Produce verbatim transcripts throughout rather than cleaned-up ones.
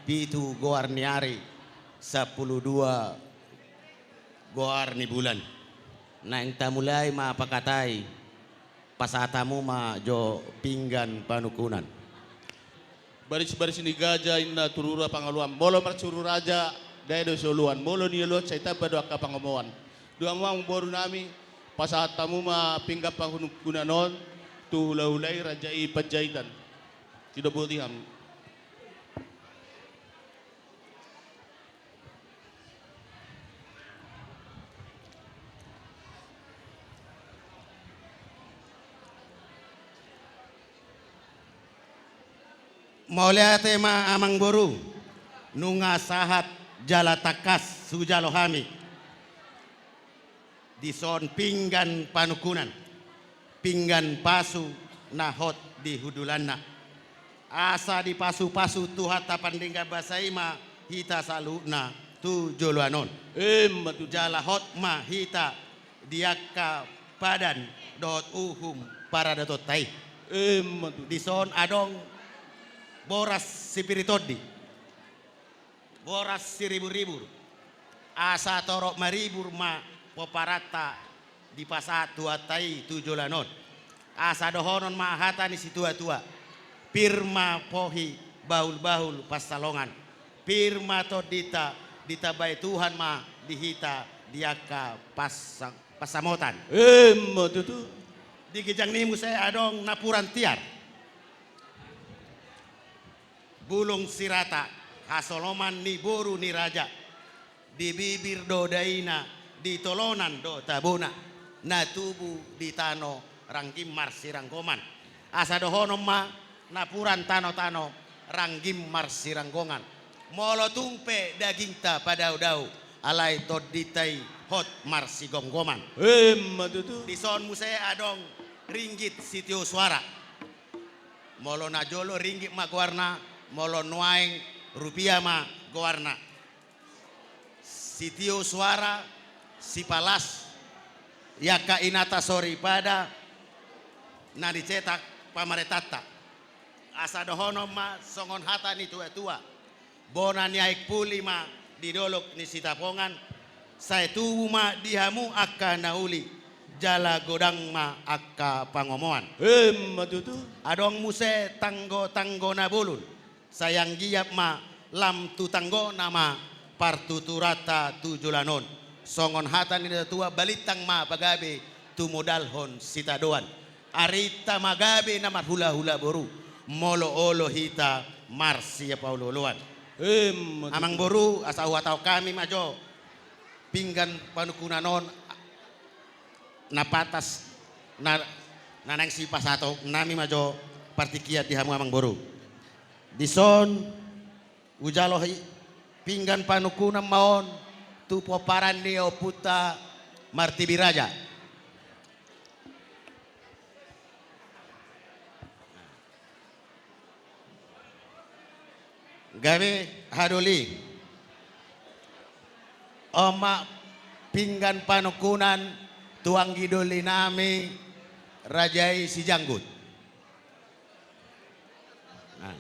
pitu goar ni ari, sampulu dua goar ni bulan. Naeng tamulai ma panghataion, pasahat hamu ma jo pinggan panungkunan. Baris-baris ni gaja inna turura pangoloan, molo marsuru raja, dae do soloan, molo nioloan sai tamba do angka pangomoan. Dung i amangboru nami, pasahat hamu ma pinggan panungkunan on tu hula-hula i, raja i Panjaitan. Sidok boti hamu. Mauliate ma amangboru, nunga sahat jala tangkas hujalo hami. Dison pinggan panungkunan, pinggan pasu na hot di hundulanna. Asa dipasu-pasu Tuhanta pandenggan basa i ma hita saluhutna tu joloan on. Emma tutu. Jala hot ma hita di angka padan dohot uhum paradatonta i. Emma tutu. Dison adong boras sipir ni tondi, boras siribur-ribur. Asa torop maribur ma pomparanta dipasahat Tuhanta i tu joloan on. Asa dohonon ma hata ni situa-tua: Pir ma pohi bahul-bahul pansalongan, pir ma tondinta ditambai Tuhan ma di hita di angka pasa-, pansamotan. Emma tutu. Di ginjang ni i muse adong napuran tiar. Bulung sirata, hasoloman ni boru ni raja, di bibir do daina, di tolonan do tabona, na tubu di tano rangging marsiranggoman. Asa dohonon ma napuran tano-tano rangging marsiranggongan. Molo tung pe dagingta padao-dao, alai tondinta i hot marsigomgoman. Emma tutu. Dison muse adong ringgit sitio suara. Molo na jolo ringgit ma goarna, molo nuaeng rupia ma goarna. Sitio suara, sipalas, i angka inanta soripada na dicetak pamarentanta. Asa dohonon ma songon hata ni tua-tua: Bona ni aek puli ma di dolok ni Sitapongan, sai tubu ma di hamu angka na uli, jala godang ma angka pangomoan. Emma tutu. Adong muse tanggo-tanggo na bolon, sai anggiat ma lam tu tanggona ma partuturanta tu joloan on. Songon hata ni natua-tua: Balintang ma pagabe tumodalhon sitadoan. Arinta ma gabe na marhula-hula boru, molo olo hita marsipaolo-oloan. Emma tutu. Amangboru, asa huhatahon hami ma jo pinggan panungkunan on na pantas, na, na naeng sipasahaton nami ma jo partingkian di hamu amangboru. Dison hujalo i pinggan panungkunan ma on tu pomparan ni ompunta Martibi Raja. Gabe hadoli. On ma pinggan panungkunan tu anggi doli nami raja i Sijanggut. Nah.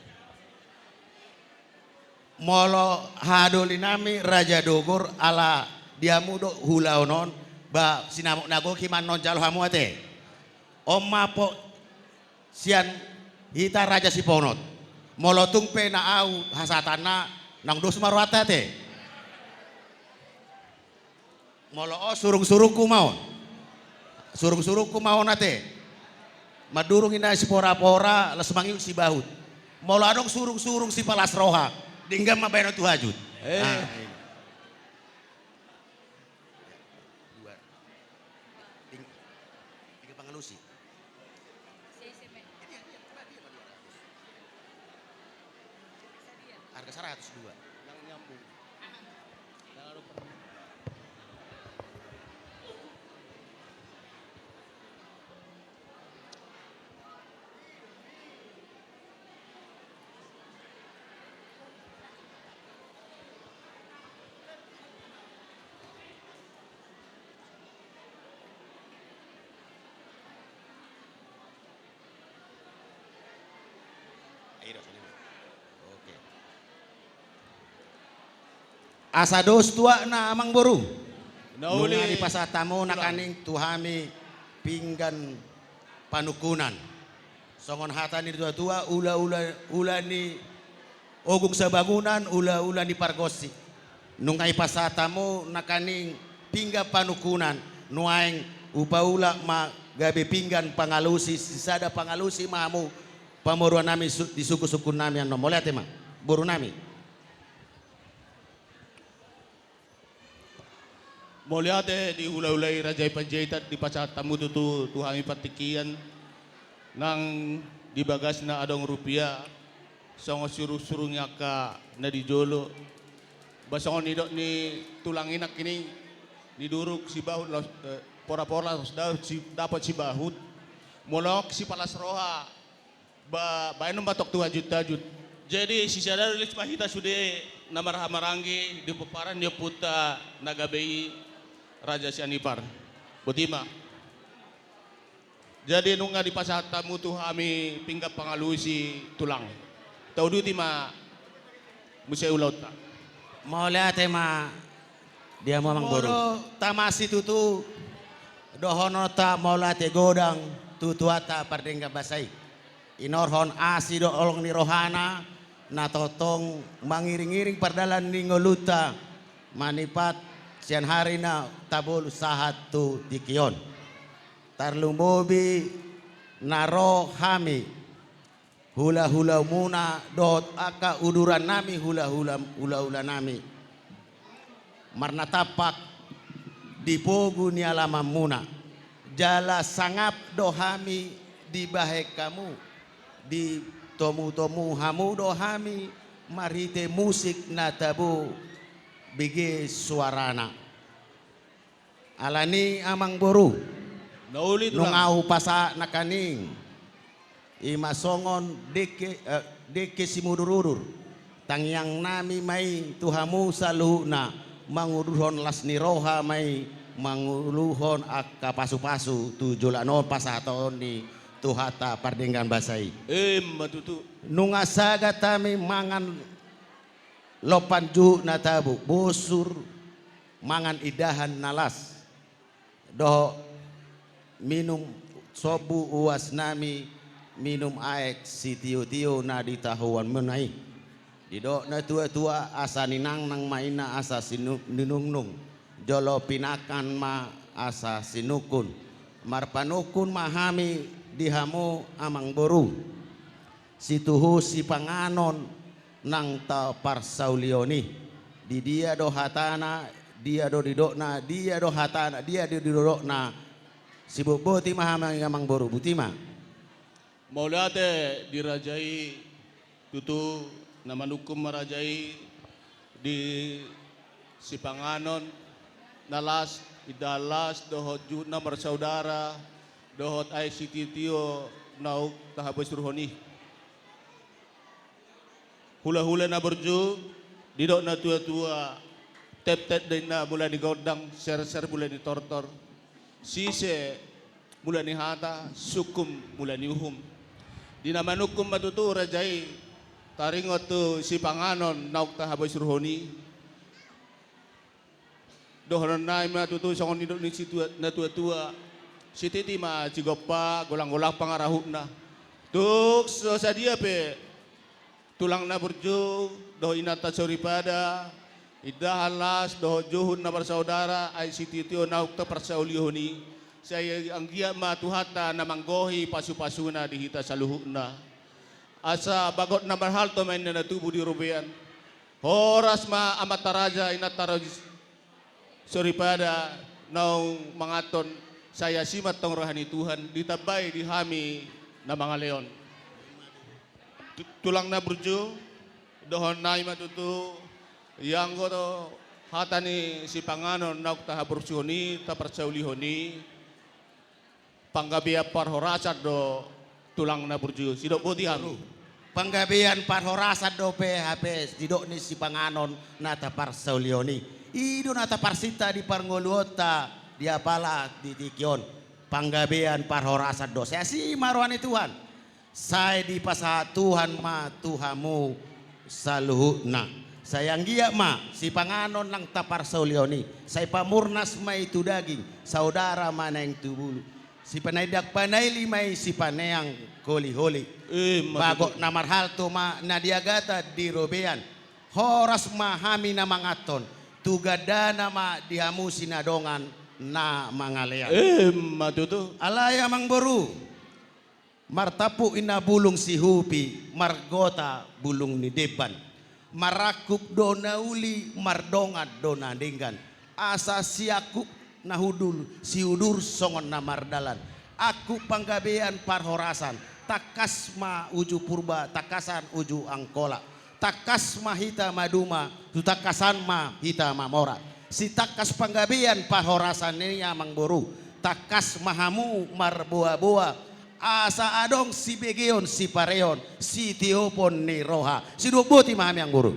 Molo hadoli nami Raja Dogor, ala di hamu do ulaon on, ba sinamot na gok i ma annon jalo hamu ate. On ma po sian hita Raja Siponot. Molo tung pe na ahu hasahatanna, naung dos ma rohanta ate. Molo on surung-surungku ma on. Surung-surungku ma on ate. Mandurung inna sipora-pora, laos mangihut sibahut. Molo adong surung-surung sipalas roha, denggan ma bahenon tu hajut. Eh. Ah. Dua. Ting-, tiga pangalusi. Harga seratus dua. Yang nyambung. Yang anu. Oke. Asa dos tuakna, amangboru. Nauli. Nunga dipasahat hamu nangkaning tu hami pinggan panungkunan. Songon hata ni tuatua, ulaula, ula ni ogung sabangunan, ulaula ni pargonsi. Nunga dipasahat hamu nangkaning pinggan panungkunan, nuaeng hupaulak ma gabe pinggan pangalusi, sisada pangalusi ma hamu pamoruonnami su-, di sungkunsungkunnami annon. Mauliate ma, borunami. Mauliate di hulaula i, Raja i Panjaitan, dipasahat hamu tutu tu hami partingkian, nang di bagasna adong rupia, songon surungsurung ni angka na di jolo. Ba songon nidok ni tulang i nangkining, niduruk sibahut laos, eh, porapora laos da-, si-, dapot sibahut. Molo sipalas roha, ba, baenon ma tong tu hajutjutjut. Jadi, sisada lis ma hita sude na marhahamaranggi di pomparan ni ompunta na gabe i, Raja Sianipar. Boti ma. Jadi, nunga dipasahat hamu tu hami pinggan pangalusi, tulang. Tauduti ma muse ulaonta. Mauliate ma di hamu, amangboru. Molo tamasitutu, dohononta mauliate godang tu Tuhanta pardenggan basa i. Inorhon asi dohot holong ni rohana, na tongtong mangiringiring pardalan ni ngolunta, manipat sian ari na tabolus sahat tu tingki on. Tarlumobi na ro hami, hulahulamuna dohot angka udurannami, hulahula, hulaulanami, marnatampak di pogu ni alamanmuna. Jala sangap do hami dibahen hamu, ditomutomu hamu do hami marhite musik na tabo bege suarana. Alani, amangboru, na uli, tulang, nunga hupasahat nangkaning, i ma songon dengke, eh, dengke simudurudur. Tangiangnami ma i tu hamu saluhutna, mangudurhon las ni roha ma i, manguluhon angka pasupasu tu joloan on pasahaton ni Tuhanta pardenggan basa i. Emma tutu. Nunga sagat hami mangan lompan juhut na tabo, bosur, mangan indahan na las, dohot minum sombu uasnami, minum aek sitiotio na di tahuanmuna i. Didok na tuatua, asa ninangnang ma inna asa sinu-, ninungnung, jolo pinangkan ma asa sinungkun. Marpanungkun ma hami di hamu, amangboru, situhu sipanganon nang taparsaulihon i. Di dia do hatana, dia do didokna, dia do hatana, dia do didokna. Sibotboti ma hami, amangboru, boti ma. Mauliate di raja i, tutu na manungkun ma raja i di sipanganon na las, indahan las, dohot juhut na marsaudara, dohot aek sitiotio naung tahabosurhon i. Hulahula na burju, didok na tuatua, teptep do inna mula ni gondang, serser mula ni tortor, sise mula ni hata, sungkun mula ni uhum. Di na manungkun ma tutu raja i, taringot tu sipanganon naung tahabosurhon i. Dohononnami ma tutu songon nidok ni situa-, na tuatua. Sititi ma sigompa, golanggolang pangarahutna. Tung so sadia pe tulang na burju dohot inanta soripada, indahan las dohot juhut na marsaudara, aek sitiotio naung taparsaulihon i, sai anggiat ma Tuhanta na manggohi pasupasuna di hita saluhutna. Asa bagot na marhalto ma inna na tubu di robean. Horas ma amanta raja, inanta raja soripada naung manganhon, sai asi ma tong roha ni Tuhan, ditambai di hami na mangaleon. Tu-, tulang na burju, dohononnami ma tutu, ianggo do hata ni sipanganon naung tahabosurhon i, taparsaulihon i, panggabean parhorasan do tulang na burju, sidok boti hami. Panggabean parhorasan dope hape sidok ni sipanganon na taparsaulihon i. I do na taparsinta di parngoluonta di apala di tingki on. Panggabean parhorasan do. Sai asi ma roha ni Tuhan. Sai dipasahat Tuhan ma tu hamu saluhutna. Sai anggiat ma sipanganon nang taparsaulihon i, sai pamurnas ma i tu daging, saudara ma naeng tu bulu. Sipaindak panaili ma i sipaneang holiholi. Ima tutu. Bagot na marhalto ma na di agatan di robean. Horas ma hami na manganhon, tu gandana ma di hamu sinadongan na mangalean. Ima tutu. Alai amangboru, martampuk inna bulung sihupi, margota bulung ni demban. Marangkup do na uli, mardongan do na denggan. Asa siangkup na hundul, siudur songon na mardalan. Angkup panggabean parhorasan, tangkas ma uju Purba, tangkasan uju Angkola. Tangkas ma hita maduma, tu tangkasan ma hita mamora. Sitangkas panggabean parhorasan i amangboru, tangkas ma hamu marboaboa, asa adong sibegeon, siparehon, sitiopon ni roha. Sidua boti ma hami amangboru.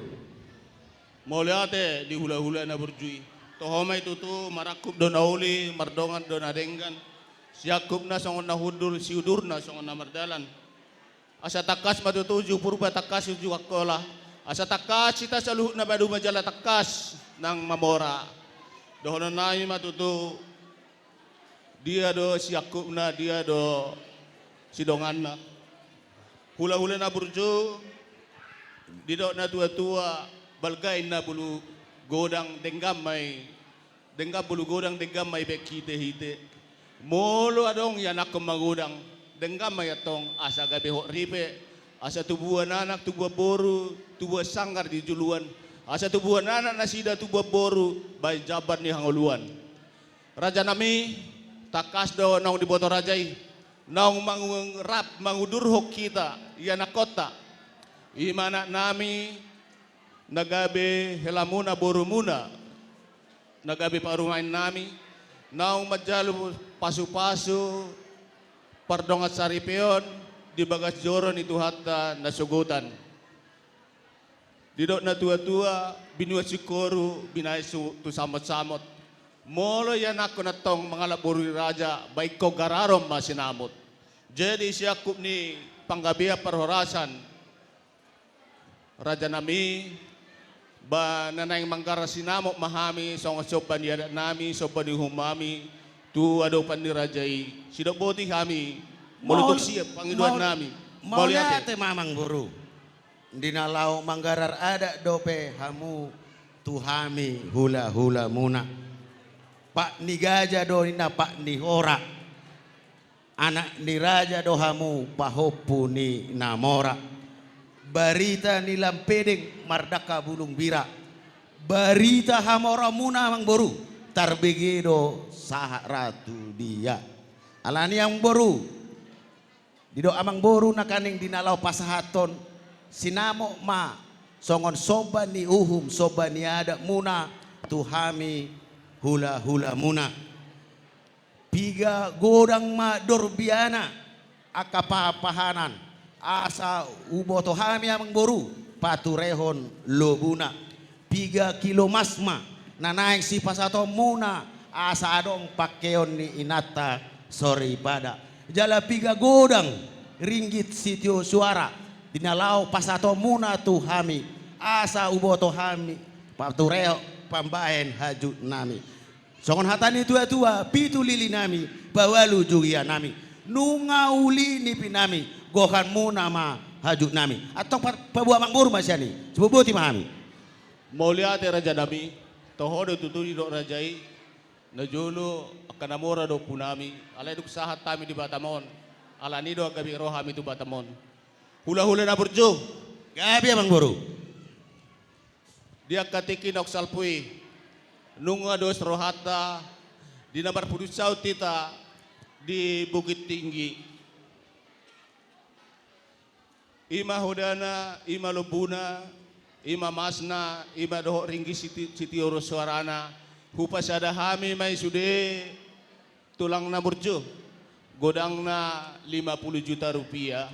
Mauliate di hulahula na burju i. Toho ma i tutu, marangkup do na uli, mardongan do na denggan. Siangkupna songon na hundul, siudurna songon na mardalan. Asa tangkas ma tutu uju Purba, tangkas uju Angkola. Asa tangkas hita saluhutna maduma jala tangkas nang mamora. Dohonon nami ma tutu, dia do siangkupna, dia do sidonganna. Hulahula na burju, didok natuatua, balga inna bulu godang, denggan ma i. Denggan bulu godang, denggan ma i baen hitehite. Molo adong ianakhon magodang, denggan ma i antong, asa gabe hot ripe, asa tubuan anak, tubuan boru, tubuan sanggar di juluan, asa tubuan anak nasida, tubuan boru, baen jambar ni hangoluan. Raja nami, tangkas do naung diboto raja i, naung mangu-, rap mangudurhon hita ianakhonta. I ma anak nami, na gabe helamuna, borumuna, na gabe parumaen nami, naung manjalo pasupasu pardongan saripeon di bagas joro ni Tuhanta na sogotan. Didok natuatua, binuat singkoru, binahen su-, tu samotsamot. Molo ianakhon antong mangalap boru ni raja, baenon gararon ma sinamot. Jadi siangkup ni panggabean parhorasan, raja nami, ba na naeng manggarar sinamot ma hami, songon somba ni adat nami, somba ni uhum nami, tu adopan ni raja i. Sidok boti hami, molo tung siap pangidoan nami. Mauliate. Mauliate ma amangboru. Di na laho manggarar adat dope hamu tu hami hulahulamuna. Pat ni gaja do ninna pat ni hora. Anak ni raja do hamu pahompu ni na mora. Barita ni lampedeng mardangka bulung bira. Barita hamoraonmuna amangboru, tarbege do sahat ra tu dia. Alani amangboru, didok amangboru nangkaning di na laho pasahathon sinamot ma songon somba ni uhum, somba ni adatmuna tu hami hulahulamuna. Piga godang ma dorbiana angka pahanpahanan, asa huboto hami amangboru paturehon lobuna. Piga kilo mas ma na naeng sipasahatonmuna, asa adong pangkeon ni inanta soripada. Jala piga godang ringgit sitio suara di na laho pasahatonmuna tu hami, asa huboto hami paturehon pambahen hajut nami. Songon hata ni tuatua, pitu lili nami, paualu jugia nami. Nunga uli nipi nami, gohanmuna ma hajut nami. Antong pa-, paboa amangboru ma sian i, siboboti ma hami. Mauliate raja nami, toho do tutu didok raja i, na jolo angka na mora do ompu nami, alai dung sahat hami di Batam on, alani do gabe ro hami tu Batam on. Hulahula na burju. Gabe amangboru. Di angka tingki naung salpu i, nunga dos rohanta di na marpudun saut hita di Bukittinggi. I ma hodana, i ma lombuna, i ma masna, i ma dohot ringgit siti-, sitio suarana, hupasada hami ma i sude, tulang na burju, godangna lima puluh juta rupiah.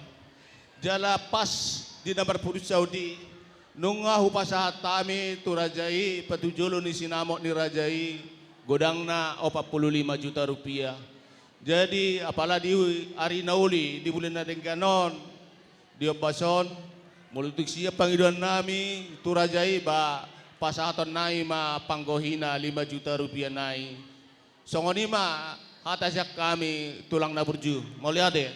Jala pas di na marpudun saut i, nunga hupasahat hami tu raja i, patujolo ni sinamot ni raja i, godangna opat puluh lima juta rupiah. Jadi, apala di ari na uli, di bulan na denggan on, di ombas on, Molo tung sian pangidoan nami tu raja i, ba pasahaton nami ma panggohina lima juta rupiah nai. Songon i ma hata sian hami, tulang na burju. Mauliate.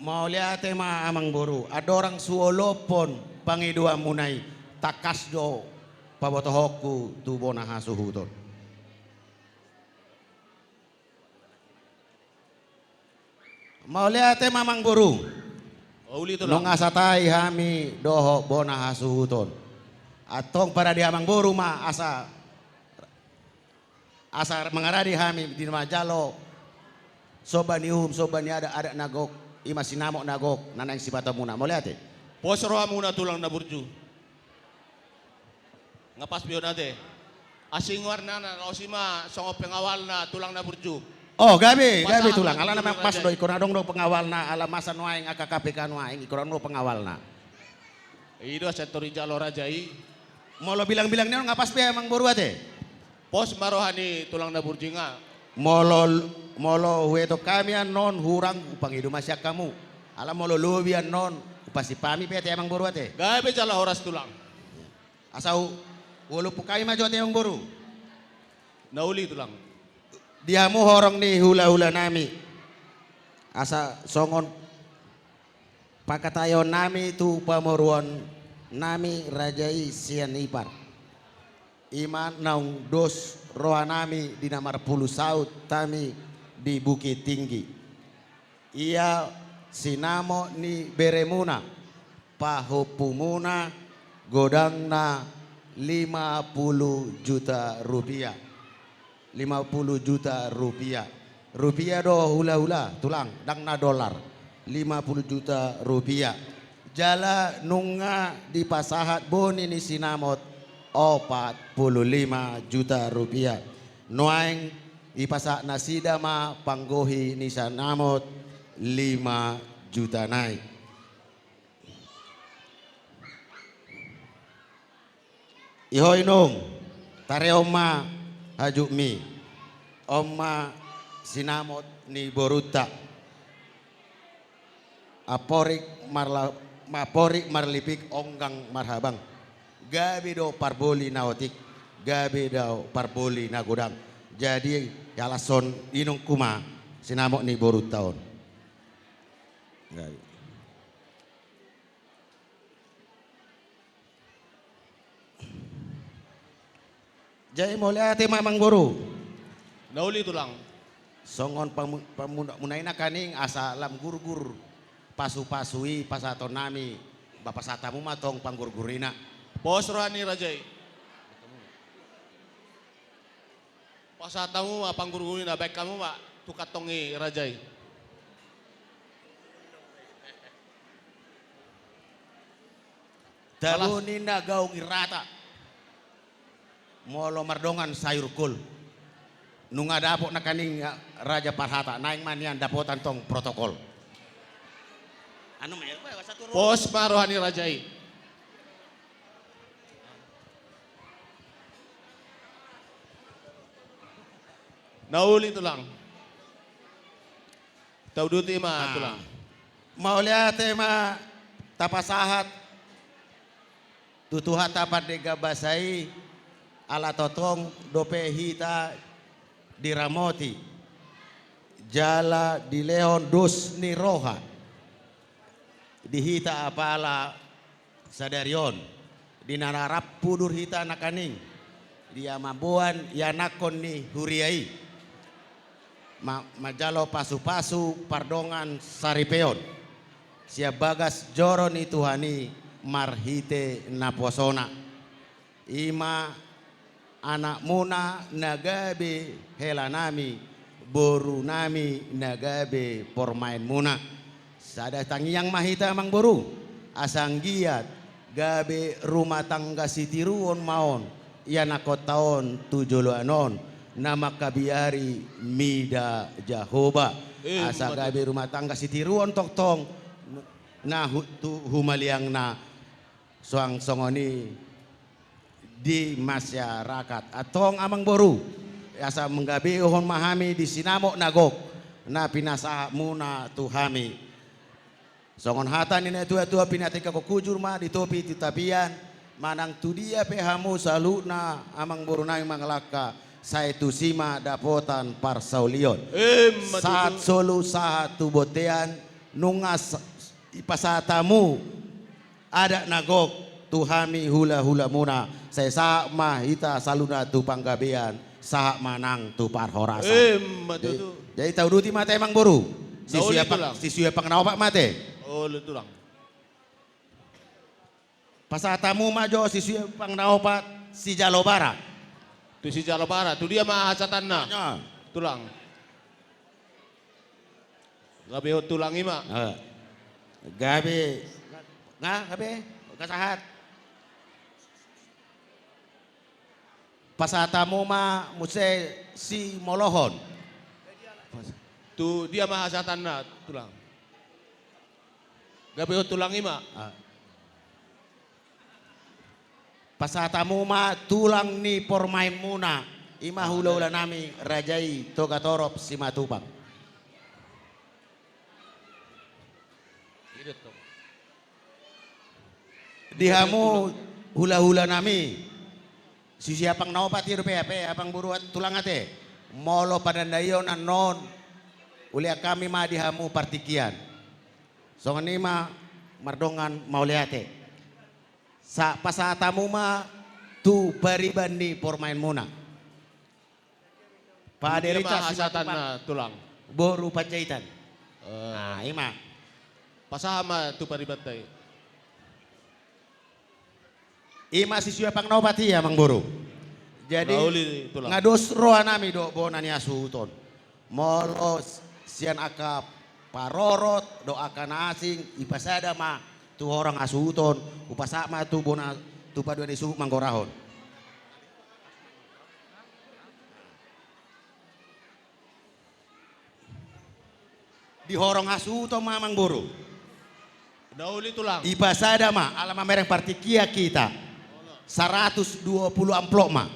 Mauliate ma, amang boru. Andorang so huolophon pangidoanmuna i, tangkas do pabotohonku tu bona hasuhuton. Mauliate ma, amang boru. Uli, tulang. Nunga satai hami dohot bona hasuhuton. Antong parade amang boru ma asa, asa mangarade hami di na manjalo somba ni uhum, somba ni adat, adat na gok, i ma sinamot na gok na naeng sipatamuna. Mauliate. Pos rohamuna, tulang na burju. Nga pas be on ate. Asing warnana, laos i ma songon pengawalna, tulang na burju. O, gabe, gabe, tulang. Pasahat ma tulang. Alana tu raja i. Mas do, ingkon adong do pengawalna, ala masa nuaeng, angka K P K nuaeng, ingkon adong do pengawalna. I do asa tor dijalo raja i. Molo bilang-bilang ni on nga pas be, amang boru, ate. Pos ma roha ni tulang na burju nga. Molo, molo huetong hami annon hurang, hupangido ma sian hamu. Ala molo lobi annon, hupasipa hami pe ate, amang boru, ate. Gabe jala horas, tulang. Asa hu-, huolophon hami ma jo ate, amang boru. Na uli, tulang. Di hamu horong ni hula-hula nami. Asa songon pangkataion nami tu pamoruon nami raja i sian Ipar. I ma naung dos roha nami di na marpulu saut hami di Bukittinggi. Ia sinamot ni beremuna, pahompumuna, godangna lima pulu juta rupiah. Lima pulu juta rupiah. Rupiah do, hula-hula, tulang, ndang na dolar. Lima pulu juta rupiah. Jala nunga dipasahat boni ni sinamot opat pulu lima juta rupiah. Nuaeng dipasahat nasida ma panggohi ni sinamot lima juta nai. I ho, inong, tarehon ma hajutmi. On ma sinamot ni borunta. Amporik marla-, amporik marlipik, onggang marhabang. Gabe do parboli na otik, gabe do parboli na godang. Jadi, ialashon inongku ma sinamot ni borunta on. Gabe. Jadi mauliate ma, amang boru. Na uli, tulang. Songon pamu-, pamunamuna i nangkaning, asa lam gurgur pasu-pasu i pasahaton nami, ba pasahat hamu ma tong panggurgurina. Pos roha ni raja i. Pasahat hamu ma panggurgurina, baen hamu ma tu kantong ni raja i. Tabo ninna gaung i rata. Molo mardongan sayur kol. Nunga dapot nangkaning raja parhata, naeng ma nian dapotan tong protokol. Anu ma, ya, ba, satu ro-. Pos ma roha ni raja i. Na uli, tulang. Tauduti ma, ah, tulang. Mauliate ma tapasahat tu Tuhanta pardenggan basa i, ala tongtong dope hita diramoti jala dilehon dos ni roha di hita apala sadari on, di na rap hudur hita nangkaning, di na mamboan ianakhon ni huria i, ma-, manjalo pasu-pasu pardongan saripeon sian bagas joro ni Tuhan i marhite naposona. I ma anakmuna na gabe helanami, borunami na gabe pormaenmuna. Sada tangiang ma hita, amang boru, asa anggiat gabe rumah tangga sitiruon ma on ianakhonta on tu joloan on, na mangkabiari mida Jahowa. Eh, asa gabe rumah tangga sitiruon tongtong na hu-, tu humaliangna suang songon i di masyarakat. Antong, amang boru, asa manggabehon ma hami di sinamot na gok na pinasahatmuna tu hami. Songon hata ni na tua-tua, pinatika kokujur ma di topi tu tapian, manang tu dia pe hamu saluhutna amangboru nami mangalangka, sai tusi ma dapotan parsaulion. Emma tutu. Sahat solu sahat tu bontean, nunga s-, dipasahat hamu adat na gok tu hami hula-hulamuna, sai sahat ma hita saluhutna tu panggabean, sahat ma nang tu parhorasan. Emma tutu. Jadi, jadi tauduti ma ate amangboru. Sisue pang-, sisue pang na opat ma ate. Olo tulang. Pasahat hamu ma jo sisue pang na opat, sijalo bara. Tu sijalo bara, tu dia ma hasahatanna? Tulang. Gabehon tulang i ma. Eh. Gabe. Nga, gabe. Nga sahat. Pasahat hamu ma muse simolohon. Tu dia ma hasahatanna, tulang? Gabehon tulang i ma. Ah. Pasahat hamu ma tulang ni pormaenmuna, i ma hula-hula nami, raja i Togatorop Simatupang. Di hamu hula-hula nami, sisue pang na opat i dope, hape amangboru tulang ate. Molo panandaion annon, ulean hami ma di hamu partingkian. Songon i ma, mardongan mauliate. Sa-, pasahat hamu ma tu pariban ni pormaenmuna. Pade Rica Simatupang, tulang. Boru Panjaitan. Eh. Ah, i ma. Pasahat ma tu paribanta i. I ma sisue pang na opat i amangboru. Jadi, nga dos roha nami dohot bona ni hasuhuton. Molo s-, sian angka parorot dohot angka na asing, dipasada ma tu horong hasuhuton, hupasahat ma tu bona, tu paduahon ni suhut manggorahon. Di horong hasuhuton ma amangboru. Na uli tulang. Dipasada ma, ala mamereng partingkian hita. Saratus dua pulu amplop ma.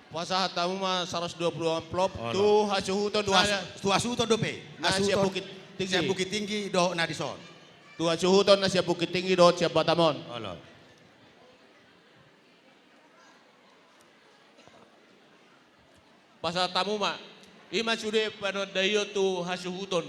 Pasahat hamu ma saratus dua pulu amplop. Olo. Tu hasuhuton. Tu has-, tu hasuhuton dope. Na sian Bukittinggi. Sian Bukittinggi dohot na dison. Tu hasuhuton na sian Bukittinggi dohot sian Batam on. Olo. Pasahat hamu ma. I ma sude panandaion tu hasuhuton.